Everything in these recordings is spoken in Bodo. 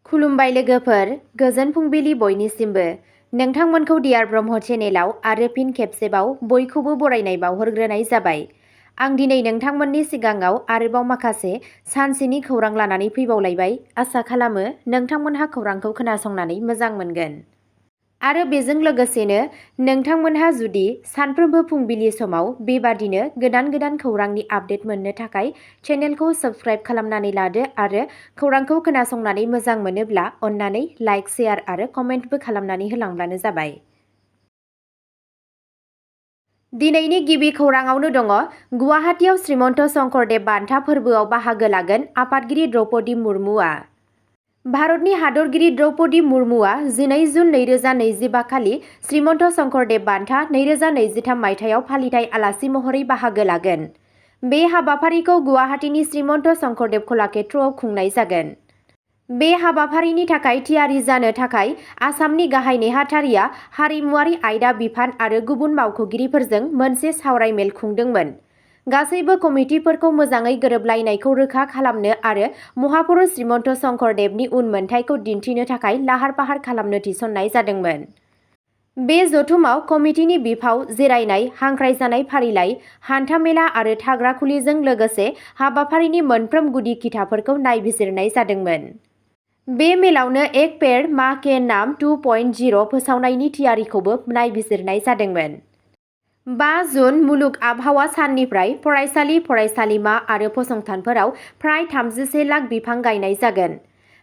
खुलुमबाय लोगोफोर, गोजोन फुंबिलि बयनिसिमबो। नोंथांमोनखौ डियार ब्रह्म चेनेलाव आरो फिन खेबसेबाव बयखौबो बरायनाय बावहरग्रोनाय जाबाय। आं दिनै नोंथांमोननि सिगाङाव आरोबाव माखासे सानसेनि खौरां लानानै फैबावलायबाय। आसा खालामो नोंथांमोनहा खौरांखौ खोनासंनानै मोजां मोनगोन। आरो बेजों लोगोसेनो नोंथांमोनहा जुदि सानफ्रोमबो फुंबिलि समाव बेबादिनो गोदान गोदान खौरांनि आपडेट मोननो थाखाय चेनेलखौ साबस्क्राइब खालामनानै लादो आरो खौरांखौ खोनासंनानै मोजां मोनोब्ला अन्नानै लाइक, शेयार आरो कमेन्टबो खालामनानै होलांब्लानो जाबाय। दिनैनि गिबि खौराङावनो दङ गुवाहाटीआव श्रीमन्त शंकरदेव बान्था फोरबोआव बाहागो लागोन आफादगिरि द्रौपदी मुर्मुआ। भारतनि हादरगिरि द्रौपदी मुर्मुआ 12 जुन 2025 खालि श्रीमन्त शंकरदेव बान्था 2023 मायथाइयाव फालिथाय आलासि महरै बाहागो लागोन। बे हाबाफारिखौ गुवाहाटीनि श्रीमन्त शंकरदेव कलाक्षेत्रआव खुंनाय जागोन। बे हाबाफारिनि थाखाय थियारि जानो थाखाय आसामनि गाहाय नेहाथारिया हारिमुआरि आयदा बिफान आरो गुबुन मावख'गिरिफोरजों मोनसे सावरायमेल खुंदोंमोन। गासैबो कमिटिफोरखौ मोजाङै गोरोबलायनायखौ रोखा खालामनो आरो महापुरुष श्रीमन्त शंकरदेवनि उनमोनथाइखौ दिन्थिनो थाखाय लाहार-फाहार खालामनो थिसननाय जादोंमोन। बे जथुमाव कमिटिनि बिफाव, जिरायनाय, हांख्रायजानाय फारिलाइ, हान्थामेला आरो थाग्रा खुलिजों लोगोसे हाबाफारिनि मोनफ्रोम गुदि खिथाफोरखौ नायबिजिरनाय जादोंमोन। बे मेलावनो एक पेड़ मां के नाम 2.0 फोसावनायनि थियारिखौबो नायबिजिरनाय जादोंमोन। 5 जुन मुलुग आबहावा साननिफ्राय फरायसालि, फरायसालिमा आरो फसंथानफोराव फ्राय 31 लाख बिफां गायनाय जागोन।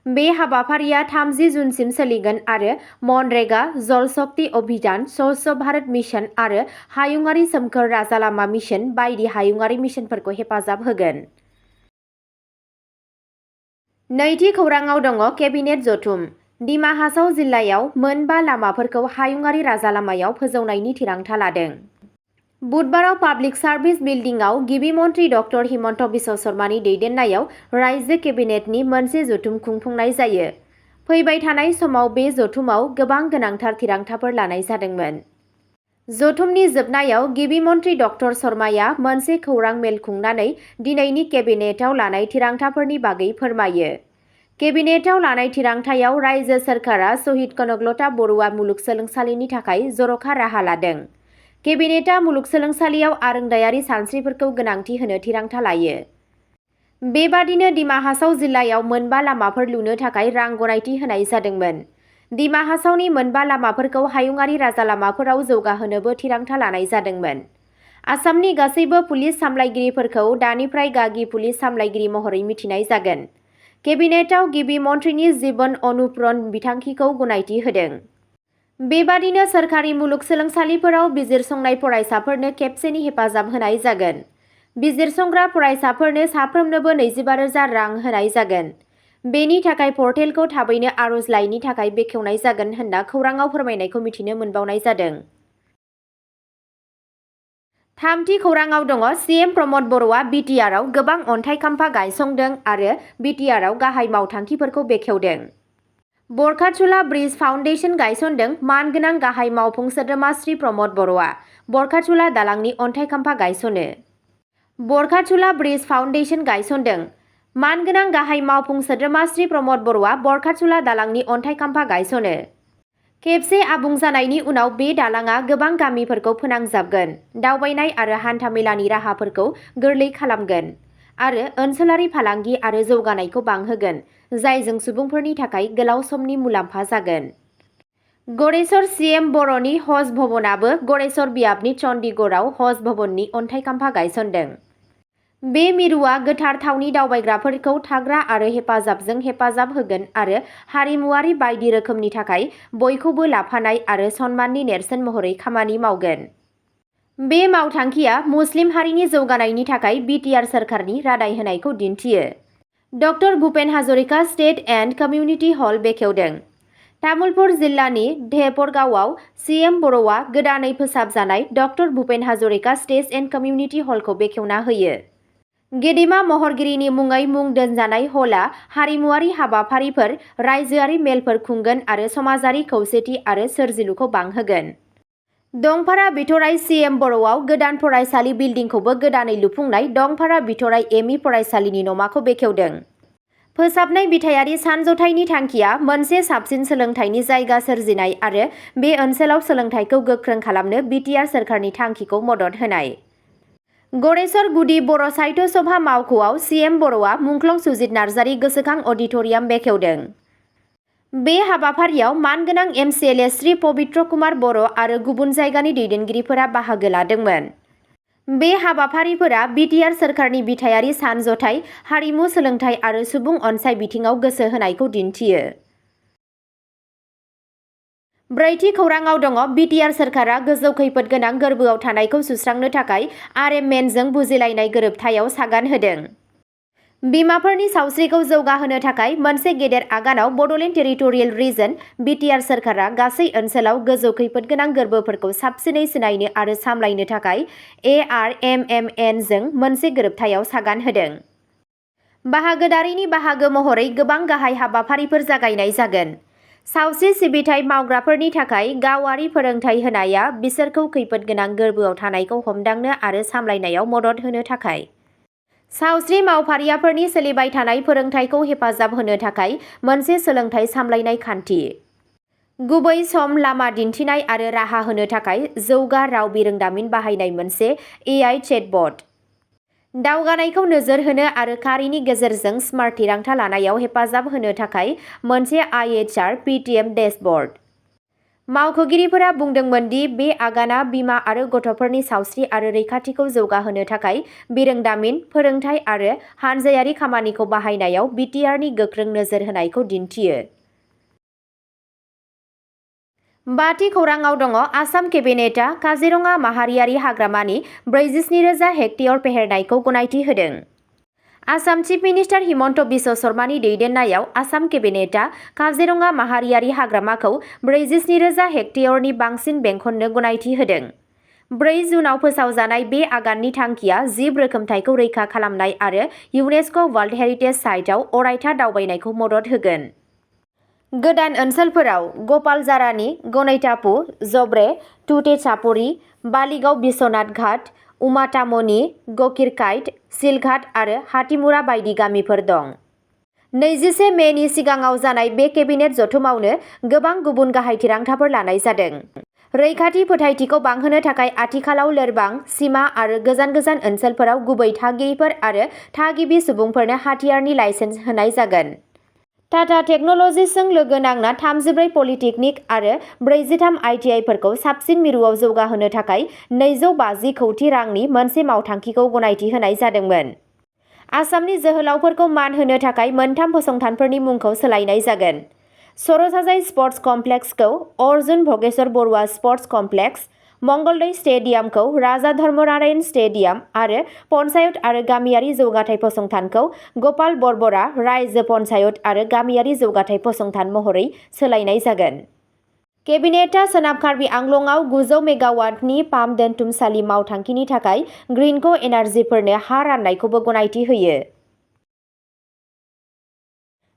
बे हाबाफारिया 30 जुनसिम सोलिगोन आरो मनरेगा, जल शक्ति अभियान, स्वच्छ भारत मिशन आरो हायुंआरि सोमखोर राजालामा मिशन बायदि हायुंआरि मिशनफोरखौ हेफाजाब होगोन। नैथि खौराङाव दङ केबिनेट जथुम। डिमा हासाव जिल्लायाव मोन 5 लामाफोरखौ हायुंआरि राजालामायाव फोजौनायनि थिरांथा लादों। बुधबाराव पाब्लिक सार्भिस बिल्डिंआव गिबि मन्थ्रि डक्टर हिमन्त बिश्व शर्मानि दैदेननायाव रायजो केबिनेटनि मोनसे जथुम खुंफुंनाय जायो। फैबाय थानाय समाव बे जथुमाव गोबां गोनांथार थिरांथाफोर लानाय जादोंमोन। जथुमनि जोबनायाव गिबि मन्थ्रि डक्टर शर्माया मोनसे खौरां मेल खुंनानै दिनैनि केबिनेटआव लानाय थिरांथाफोरनि बागै फोरमायो। केबिनेटआव लानाय थिरांथायाव रायजो सोरखारा शहीद कनकलता बरुवा मुलुगसोलोंसालिनि थाखाय जर'खा राहा लादों। केबिनेटआ मुलुगसोलोंसालियाव आरोंदायारि सानस्रिफोरखौ गोनांथि होनो थिरांथा लायो। बेबादिनो डिमा हासाव जिल्लायाव मोन 5 लामाफोर लुनो थाखाय रां गनायथि होनाय जादोंमोन। डिमा हासावनि मोन 5 लामाफोरखौ हायुंआरि राजालामाफोराव जौगाहोनोबो थिरांथा लानाय जादोंमोन। आसामनि गासैबो पुलिस सामलायगिरिफोरखौ दानिफ्राय गागि पुलिस सामलायगिरि महरै मिथिनाय जागोन। केबिनेटआव गिबि मन्थ्रिनि जीवन अनुप्रण बिथांखिखौ गनायथि होदों। बेबादिनो सोरखारि मुलुगसोलोंसालिफोराव बिजिरसंनाय फरायसाफोरनो खेबसेनि हेफाजाब होनाय जागोन। बिजिरसंग्रा फरायसाफोरनो साफ्रोमनोबो 25,000 रां होनाय जागोन। बेनि थाखाय पर्टेलखौ थाबैनो आर'जलाइनि थाखाय बेखेवनाय जागोन होनना खौराङाव फोरमायनायखौ मिथिनो मोनबावनाय जादों। थामथि खौराङाव दङ सीएम प्रमद बर'आ बिटिआरआव गोबां अन्थाइ खाम्फा गायसंदों आरो बिटिआरआव गाहाय मावथांखिफोरखौ बेखेवदों। बरखारचुला ब्रिज फाउन्डेसन गायसनदों। मानगोनां गाहाय मावफुं सोद्रोमा श्री प्रमद बर'आ बरखारचुला दालांनि अन्थाइ खाम्फा गायसनो। बरखारचुला ब्रिज फाउन्डेसन गायसनदों। मानगोनां गाहाय मावफुं सोद्रोमा श्री प्रमद बर'आ बरखारचुला दालांनि अन्थाइ खाम्फा गायसनो। खेबसे आबुं जानायनि उनाव बे दालांआ गोबां गामिफोरखौ फोनांजाबगोन, दावबायनाय आरो हान्था-मेलानि राहाफोरखौ गोरलै खालामगोन आरो ओनसोलारि फालांगि आरो जौगानायखौ बांहोगोन, जायजों सुबुंफोरनि थाखाय गोलाव समनि मुलाम्फा जागोन। गरेश्वर सीएम बर'नि हज भवनाबो गरेश्वर बियाबनि चन्डीगढ़आव हज भवननि अन्थाइ खाम्फा गायसनदों। बे मिरुआ गोथार थावनि दावबायग्राफोरखौ थाग्रा आरो हेफाजाबजों हेफाजाब होगोन आरो हारिमुआरि बायदि रोखोमनि थाखाय बयखौबो लाफानाय आरो सनमाननि नेरसोन महरै खामानि मावगोन। बे मावथांखिया मुस्लिम हारिनि जौगानायनि थाखाय बिटिआर सोरखारनि रादाय होनायखौ दिन्थियो। Doctor Bhupen Hazarika state and community hall बेखेवदों। तामुलपुर जिल्लानि धेपरगावआव सीएम बर'आ गोदानै फोसाबजानाय doctor Bhupen Hazarika state and community हलखौ बेखेवना होयो। गेदेमा महरगिरिनि मुङै मुं दोनजानाय हलआ हारिमुआरि हाबाफारिफोर, रायजोआरि मेलफोर खुंगोन आरो समाजारि खौसेथि आरो सोरजिलुखौ बांहोगोन। दंफारा बिथराइ सीएम बर'आव गोदान फरायसालि बिल्डिंखौबो गोदानै लुफुंनाय दंफारा बिथराइ एमइ फरायसालिनि नमाखौ बेखेवदों। फोसाबनाय बिथायारि सानजथाइनि थांखिया मोनसे साबसिन सोलोंथाइनि जायगा सोरजिनाय आरो बे ओनसोलाव सोलोंथाइखौ गोख्रों खालामनो बिटिआर सोरखारनि थांखिखौ मदद होनाय। गरेस्वर गुदि बर' साहित्य सभा मावख'आव सिएम बर'आ मुंख्लं सुजित नार्जारी गोसोखां अडिट'रियाम बेखेवदों। बे हाबाफारियाव मानगोनां एमसिएलए श्री पबित्र कुमार बर' आरो गुबुन जायगानि दैदेनगिरिफोरा बाहागो लादोंमोन। बे हाबाफारिफोरा बिटिआर सोरखारनि बिथायारि सानजथाइ, हारिमु, सोलोंथाइ आरो सुबुं अनसाइ बिथिङाव गोसो होनायखौ दिन्थियो। ब्रैथि खौराङाव दङ बिटिआर सोरखारा गोजौ खैफोद गोनां गोर्बोआव थानायखौ सुस्रांनो थाखाय आरएमएनजों बुजिलायनाय गोरोबथायाव सागान होदों। बिमाफोरनि सावस्रिखौ जौगाहोनो थाखाय मोनसे गेदेर आगानाव बड'लेण्ड टेरिटरियेल रिजन बिटिआर सोरखारा गासै ओनसोलाव गोजौ खैफोद गोनां गोर्बोफोरखौ साबसिनै सिनायनो आरो सामलायनो थाखाय एआरएमएमएनजों मोनसे गोरोबथायाव सागान होदों। बाहागोदारिनि बाहागो महरै गोबां गाहाय हाबाफारिफोर जागायनाय जागोन। सावस्रि सिबिथाइ मावग्राफोरनि थाखाय गावारि फोरोंथाय होनाया बिसोरखौ खैफोद गोनां गोर्बोआव थानायखौ हमदांनो आरो सामलायनायाव मदद होनो थाखाय। सावस्रि मावफारियाफोरनि सोलिबाय थानाय फोरोंथायखौ हेफाजाब होनो थाखाय मोनसे सोलोंथाइ सामलायनाय खान्थि। गुबै सम लामा दिन्थिनाय आरो राहा होनो थाखाय जौगा राव बिरोंदामिन बाहायनाय मोनसे एआइ चेटबट। दावगानायखौ नोजोर होनो आरो खारिनि गेजेरजों स्मार्ट थिरांथा लानायाव हेफाजाब होनो थाखाय मोनसे आइएचआर पिटिएम डेशबर्ड। मावख'गिरिफोरा बुंदोंमोन दि बे आगाना बिमा आरो गथ'फोरनि सावस्रि आरो रैखाथिखौ जौगाहोनो थाखाय बिरोंदामिन, फोरोंथाय आरो हानजायारि खामानिखौ बाहायनायाव बिटिआरनि गोख्रों नोजोर होनायखौ दिन्थियो। बाथि खौराङाव दङ आसाम केबिनेटआ काजिरङा माहारियारि हाग्रामानि 47,000 हेक्टेयर फेहेरनायखौ गनायथि होदों। आसाम चिफ मिनिस्टार हिमन्त बिश्व शर्मानि दैदेननायाव आसाम केबिनेटआ काजिरङा माहारियारि हाग्रामाखौ 47,000 हेक्टेयरनि बांसिन बेंखननो गनायथि होदों। 4 जुनाव फोसावजानाय बे आगाननि थांखिया जिब रोखोमथायखौ रैखा खालामनाय आरो इउनेस्क' वर्ल्ड हेरिटेज साइटआव अरायथा दावबायनायखौ मदद होगोन। गोदान ओनसोलफोराव गपालजारानि गणैतापु, जब्रे, तुटेचापरी, बालिगाव बिश्वनाथ घाट, उमातामनि, गकिरकाइट, सिलघाट आरो हाथिमुरा बायदि गामिफोर दं। 21 मेनि सिगाङाव जानाय बे केबिनेट जथुमावनो गोबां गुबुन गाहाय थिरांथाफोर लानाय जादों। रैखाथि फोथायथिखौ बांहोनो थाखाय आथिखालाव लोरबां, सिमा आरो गोजान गोजान ओनसोलफोराव गुबै थागिरिफोर आरो थागिबि सुबुंफोरनो हाथियारनि लाइसेन्स होनाय जागोन। टाटा टेक्न'लजिजजों लोगो नांना 34 पलिटेकनिक आरो 43 आइटिआइफोरखौ साबसिन मिरुआव जौगाहोनो थाखाय 250 कौटि रांनि मोनसे मावथांखिखौ गनायथि होनाय जादोंमोन। आसामनि जोहोलावफोरखौ मान होनो थाखाय मोनथाम फसंथानफोरनि मुंखौ सोलायनाय जागोन। सर'साजाइ स्पर्टस कमप्लेक्सखौ अर्जुन भगेश्वर बरुवा स्पर्टस कमप्लेक्स, मंगलदै स्टेडियामखौ राजा धर्मनारायण स्टेडियाम आरो पन्चायत आरो गामियारि जौगाथाय फसंथानखौ गपाल बरबरा रायजो पन्चायत आरो गामियारि जौगाथाय फसंथान महरै सोलायनाय जागोन। केबिनेटआ सोनाब कार्बि आंलंआव 900 मेगावाटनि पाम्प दोनथुमसालि मावथांखिनि थाखाय ग्रीनक' एनार्जिफोरनो हा राननायखौबो गनायथि होयो।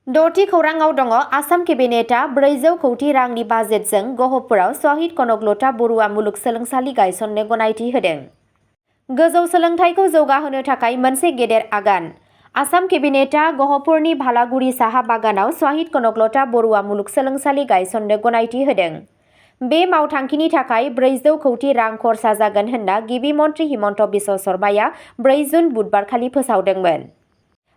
6थि खौराङाव दङ आसाम केबिनेटआ 400 कौटि रांनि बाजेटजों गहपुराव शहीद कनकलता बरुवा मुलुगसोलोंसालि गायसननो गनायथि होदों। गोजौ सोलोंथाइखौ जौगाहोनो थाखाय मोनसे गेदेर आगान। आसाम केबिनेटआ गहपुरनि भालागुरि साहा बागानाव शहीद कनकलता बरुवा मुलुगसोलोंसालि गायसननो गनायथि होदों। बे मावथांखिनि थाखाय 400 कौटि रां खरसा जागोन होनना गिबि मन्थ्रि हिमन्त बिश्व शर्माया 4 जुन बुधबारखालि फोसावदोंमोन।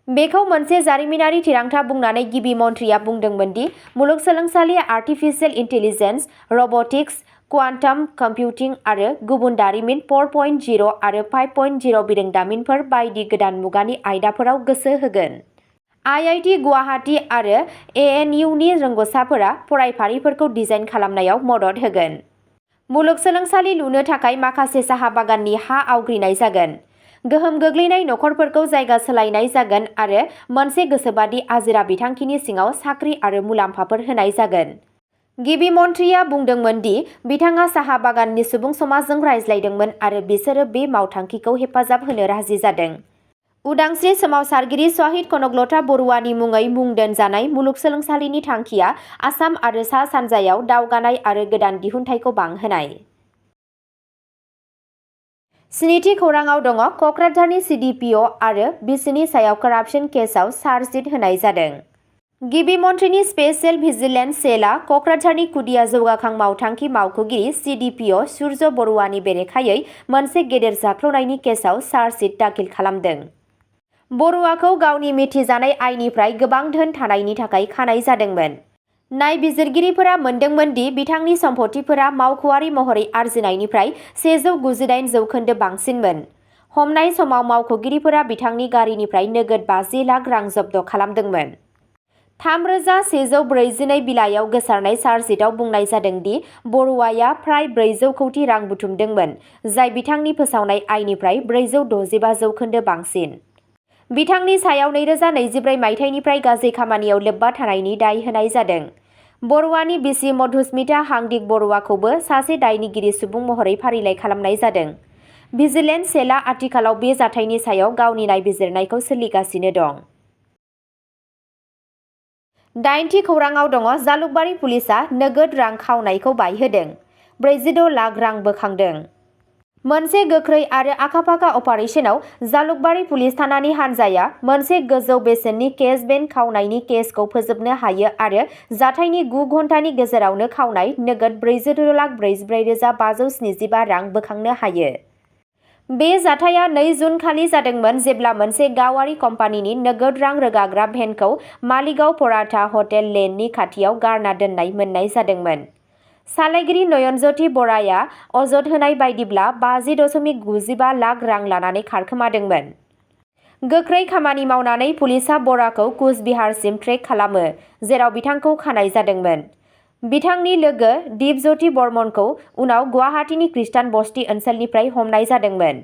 बेखौ मोनसे जारिमिनारि थिरांथा बुंनानै गिबि मन्थ्रिया बुंदोंमोन दि मुलुगसोलोंसालिया आर्टिफिशियेल इन्टेलिजेन्स, रब'टिक्स, क्वान्टाम कम्पिउटिं आरो गुबुन दारिमिन 4.0 आरो 5.0 बिरोंदामिनफोर बायदि गोदान मुगानि आयदाफोराव गोसो होगोन। आइआइटि गुवाहाटी आरो एएनइउनि रोंग'साफोरा फरायफारिफोरखौ डिजाइन खालामनायाव मदद होगोन। मुलुगसोलोंसालि लुनो थाखाय माखासे साहा बागाननि हा आवग्रिनाय जागोन। गोहोम गोग्लैनाय नखरफोरखौ जायगा सोलायनाय जागोन आरो मोनसे गोसोबादि आजिरा बिथांखिनि सिङाव साख्रि आरो मुलाम्फाफोर होनाय जागोन। गिबि मन्थ्रिया बुंदोंमोन दि बिथाङा साहा बागाननि सुबुं समाजजों रायज्लायदोंमोन आरो बिसोरो बे मावथांखिखौ हेफाजाब होनो राजि जादों। उदांस्रि सोमावसारगिरि शहीद कनकलता बरुवानि मुङै मुं दोनजानाय मुलुगसोलोंसालिनि थांखिया आसाम आरो सा सानजायाव दावगानाय आरो गोदान दिहुनथायखौ बांहोनाय। स्निथि खौराङाव दङ क'क्राझारनि CDPO आरो बिसिनि सायाव करापसन केसआव चार्जसिट होनाय जादों। गिबि मन्थ्रिनि स्पेशेल भिजिलेन्स सेलआ क'क्राझारनि खुदिया जौगाखां मावथांखि मावख'गिरि CDPO सुर्य बरुवानि बेरेखायै मोनसे गेदेर जाख्ल'नायनि केसआव चार्जसिट दाखिल खालामदों। बरुवाखौ गावनि मिथिजानाय आयनिफ्राय गोबां धोन थानायनि थाखाय खानाय जादोंमोन। नायबिजिरगिरिफोरा मोनदोंमोन दि बिथांनि सम्पथिफोरा मावख'आरि महरै आरजिनायनिफ्राय 199% बांसिनमोन। हमनाय समाव मावख'गिरिफोरा बिथांनि गारिनिफ्राय नोगोद 50 लाख रां जब्द खालामदोंमोन। 3142 बिलाइयाव गोसारनाय चार्जसिटआव बुंनाय जादों दि बरुवाया फ्राय 400 कौटि रां बुथुमदोंमोन, जाय बिथांनि फोसावनाय आयनिफ्राय 465% बांसिन। बिथांनि सायाव 2024 मायथाइनिफ्राय गाज्रि खामानियाव लोब्बा थानायनि दाय होनाय जादों। बरुवानि बिसि मधुस्मिता हांदिक बरुवाखौबो सासे दायनिगिरि सुबुं महरै फारिलाइ खालामनाय जादों। भिजिलेन्स सेलआ आथिखालाव बे जाथायनि सायाव गावनि नायबिजिरनायखौ सोलिगासिनो दं। 8थि खौराङाव दङ जालुकबारि पुलिसआ नोगोद रां खावनायखौ बायहोदों, 46 लाख रां बोखांदों। मोनसे गोख्रै आरो आखा-फाखा अपारेशनाव जालुकबारि पुलिस थानानि हानजाया मोनसे गोजौ बेसेननि केश बेंक खावनायनि केसखौ फोजोबनो हायो आरो जाथायनि 9 घन्टानि गेजेरावनो खावनाय नोगोद 46,575,575 रां बोखांनो हायो। बे जाथाया 2 जुन खालि जादोंमोन जेब्ला मोनसे गावारि कम्पानिनि नोगोद रां रोगाग्रा भेनखौ मालिगाव पराथा हटेल लेननि खाथियाव गारना दोननाय मोननाय जादोंमोन। सालायगिरि नयनज्योति बराया अजद होनाय बायदिब्ला 50.95 लाख रां लानानै खारखोमादोंमोन। गोख्रै खामानि मावनानै पुलिसआ बराखौ कुचबिहारसिम ट्रेक खालामो, जेराव बिथांखौ खानाय जादोंमोन। बिथांनि लोगो दीपज्योति बर्मनखौ उनाव गुवाहाटीनि खृष्टान बस्ति ओनसोलनिफ्राय हमनाय जादोंमोन।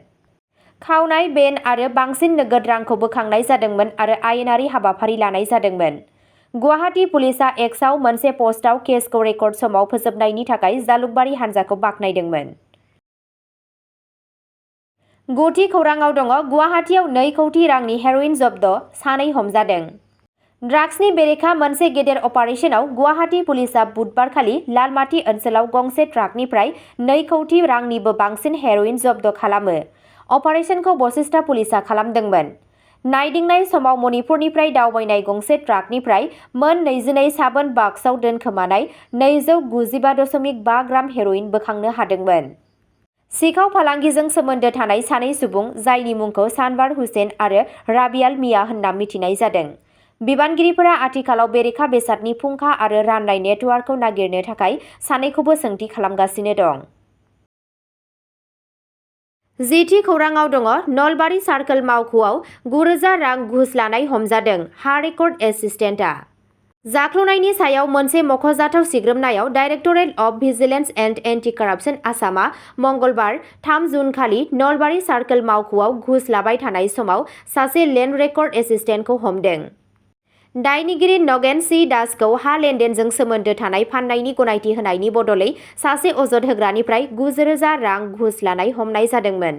खावनाय बेन आरो बांसिन नोगोद रांखौ बोखांनाय जादोंमोन आरो आयेनारि हाबाफारि लानाय जादोंमोन। गुवाहाटी पुलिसआ एक्सआव मोनसे पस्टआव केसखौ रेकर्ड समाव फोजोबनायनि थाखाय जालुकबारि हानजाखौ बाख्नायदोंमोन। 9थि खौराङाव दङ गुवाहाटीआव 2 कौटि रांनि हेर'इन जब्द, 2 हमजादों। ड्राग्सनि बेरेखा मोनसे गेदेर अपारेशनाव गुवाहाटी पुलिसआ बुधबारखालि लालमाटि ओनसोलाव गंसे ट्राकनिफ्राय 2 कौटि रांनिबो बांसिन हेर'इन जब्द खालामो। अपारेशनखौ बशिष्टा पुलिसआ खालामदोंमोन। नायदिंनाय समाव मणिपुरनिफ्राय दावबायनाय गंसे ट्राकनिफ्राय मोन 22 साबोन बाक्सआव दोनखोमानाय 295.5 ग्राम हेर'इन बोखांनो हादोंमोन। सिखाव फालांगिजों सोमोन्दो थानाय 2 सुबुं, जायनि मुंखौ सानवार हुसेन आरो राबियाल मिया होनना मिथिनाय जादों। बिबानगिरिफोरा आथिखालाव बेरेखा बेसादनि फुंखा आरो राननाय नेटवार्कखौ नागिरनो थाखाय 2खौबो सोंथि खालामगासिनो दं। 10थि खौराङाव दङ नलबारि सार्कोल मावख'आव 9,000 रां घुस लानाय हमजादों, हा रेकर्ड एसिस्टेन्टआ। जाख्ल'नायनि सायाव मोनसे मख'जाथाव सिग्रोमनायाव directorate of vigilance and anti करापसन आसामआ मंगलबार 3 जुन खालि नलबारि सार्कोल मावख'आव घुस लाबाय थानाय समाव सासे लेन्ड रेकर्ड एसिस्टेन्टखौ हमदों। दायनिगिरि नगेन सि दासखौ हा लेनदेनजों सोमोन्दो थानाय फाननायनि गनायथि होनायनि बदलै सासे अजद होग्रानिफ्राय 9,000 रां घुस लानाय हमनाय जादोंमोन।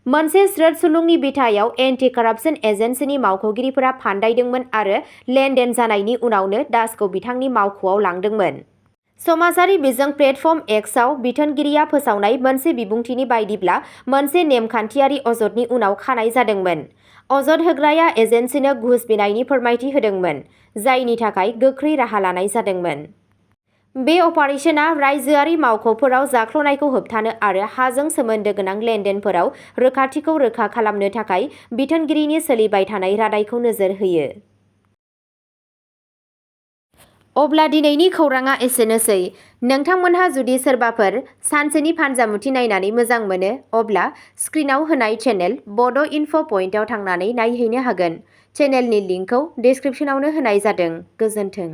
मोनसे स्रोत सुलुंनि बिथायाव एन्टि करापसन एजेन्सिनि मावख'गिरिफोरा फान्दायदोंमोन आरो लेनदेन जानायनि उनावनो दासखौ बिथांनि मावख'आव लांदोंमोन। समाजारि बिजों प्लेटफर्म एक्सआव बिथोनगिरिया फोसावनाय मोनसे बिबुंथिनि बायदिब्ला मोनसे नेमखान्थियारि अजदनि उनाव खानाय जादोंमोन। अजद होग्राया एजेन्सिनो घुस बिनायनि फोरमायथि होदोंमोन, जायनि थाखाय गोख्रै राहा लानाय जादोंमोन। बे अपारेशना रायजोआरि मावख'फोराव जाख्ल'नायखौ होबथानो आरो हाजों सोमोन्दो गोनां लेनदेनफोराव रोखाथिखौ रोखा खालामनो थाखाय बिथोनगिरिनि सोलिबाय थानाय रादायखौ नोजोर होयो। अब्ला दिनैनि खौराङा एसेनोसै। नोंथांमोनहा जुदि सोरबाफोर सानसेनि फानजामुथि नायनानै मोजां मोनो, अब्ला स्क्रिनाव होनाय चेनेल बड' इनफ' पइन्टआव थांनानै नायहैनो हागोन। चेनेलनि लिंकखौ डिस्क्रिप्शनावनो होनाय जादों। गोजोन्थों।